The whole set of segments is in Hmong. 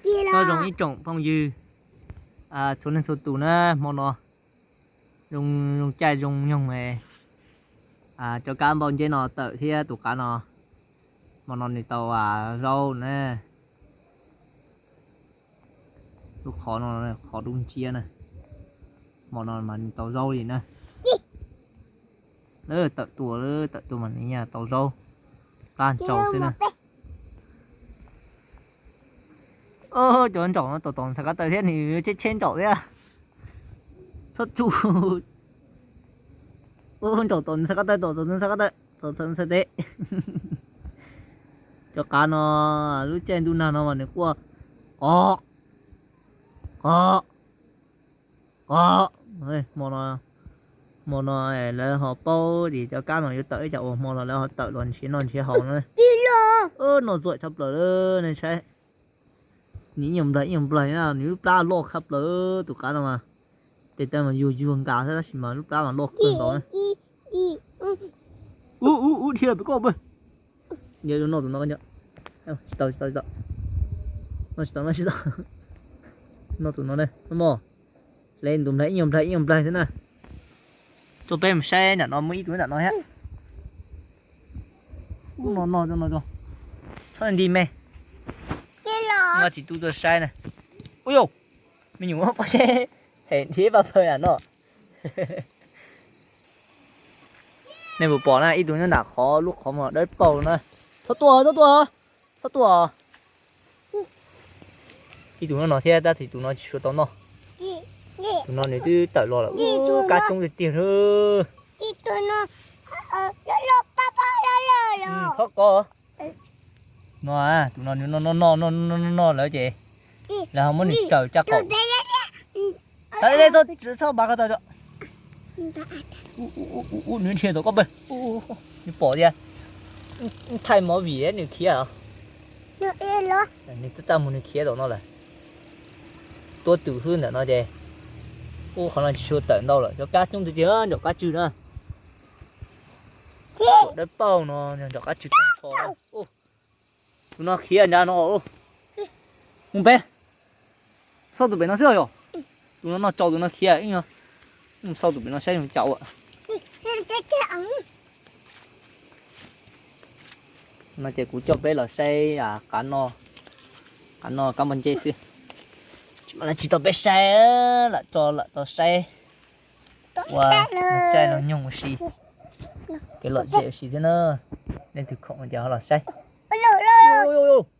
Nyob zoo ib tsoom phooj ywg txhua leej txhua tus na, hmo no zoo caij zoo nyoog, cov kab npauj nceb no tawm thiab tus qav no, hmo no nws tau zaub na. Lub qhov no, qhov dub nciab na, hmo no mas nws tau zaub li na. Tawm tua, tawm tua mas nws tau zaub, qab ntsaus xwb na. Cov ntsaum no tom tom ntxhais qab taw thiab nws cheb cheb ntsaum thiab. Txhob tsu. Ntsaum tom ntxhais qab taw, tom tom ntxhais qab taw, tom tom ntxhais teb. Cov qav no lub caij ntuj nag no mas nws quaj qo, qo, qo. Hmo no, hmo no lawv ho paub tias cov kab no yuav tawm ib, cas uas hmo no lawv ho tawm los nrhiav noj nrhiav haus na. Noj zuaim tshaj plaws lawm nej saib. Nws ib nyuag nplaig ib nyuag nplaig na, nws lub plab loj tshaj plaws tus qav no mas. Tes taw mas yuag yuag nkas xwb tab sis mas lub plab mas loj kawg nkaus na. Ub ub ub, dhia pem koj peb. Noj tus no, tsis tau tsis tau tsis tau. Noj tsis tau noj tsis tau. Noj tus no ne, mog. Hle ntu nplaig ib nyuag nplaig ib nyuag nplaig xwb na. Tuaj peb mus saib nram no muaj ib tug nram no thiab. Ub no no no, txhob nti me. Nqa tsis tu tuaj saib na. Ub yau, me nyuam pob zeb hem nrhiav pab pawg nram no. Nej puas pom na, ib tug nyob nram qhov lub qhov muag dawb paug na. Txhob tuaj, txhob tuaj, txhob tuaj. Ib tug nyob no thiab tab sis tus no tsis tshua tau noj. Tus no nws twb tawm los lawm, ub kab coob tiag tiag lawm. Txhob kov. No, tus no nws noj noj noj noj noj lawm ces lawv ho muab nws tsaws caj qaum. Txhob npaj ko tau. Ub, nws dhia tau koj pawg. Nws pom tias thaij movie nws khiav os. Nws txaj muag nws khiav tom no lawm. Tuab tw xwb ntawm no ces. Ub, qhov no tsis tshua tawm ntau lawm, cov kab coob tiag tiag, ntsaum kab tswg na. Dawb paug no, ntsaum kab tswg tag nrho. Tus no khiav nrad no. Mus pem, xauj tus pem no xwb yom. Tus no noj tsau tus no khiav. Mus xauj tus pem no saib zoo cas ua. No ces kuv coj peb los saib qav noj, qav noj kab npauj nceb xwb. Tsis mas tsis tau peb saib, lam tso lam tau saib. Ua caij no nyoog ua si, kev lom zem ua si thiab na. Leej twg khoom ces ho los saib.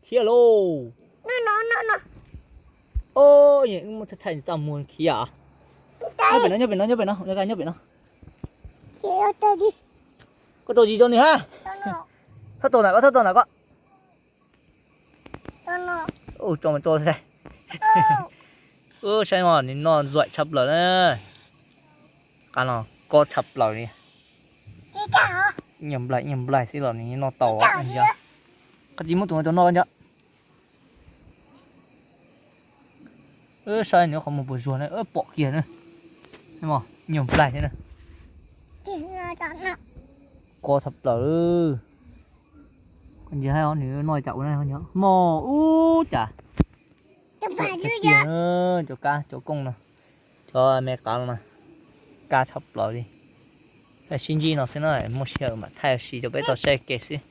Khiav lauj. Muab thaij thaij txaj muag khiav. Nyob pem no, nyob pem no, nyob pem no, nyob pem no. Koj tau zis rau nws hab. Txhob tau ntawm koj, txhob tau ntawm koj. Tso mas tso saib. Saib mas nws noj zuaim tshaj plaws na. Qav no kob tshaj plaws li. Ib nyuag nplaig ib nyuag nplaig xwb los nws noj tau. Koj tsis muab tus no rau noj nco. Saib nws qhov muag puas zuag na, pom kiag na. Ib nyuag nplaig thiab na. Kob tshaj plaws. Koj ntsia hais nws noj cas ua na, mog ub cas. Tiag, cov kab cov kooj no, cov me qav no na, kab tshaj plaws li. Sib ntsib no xwb na, muaj sij hawm mam thaij ua si rau peb tau saib ke xwb.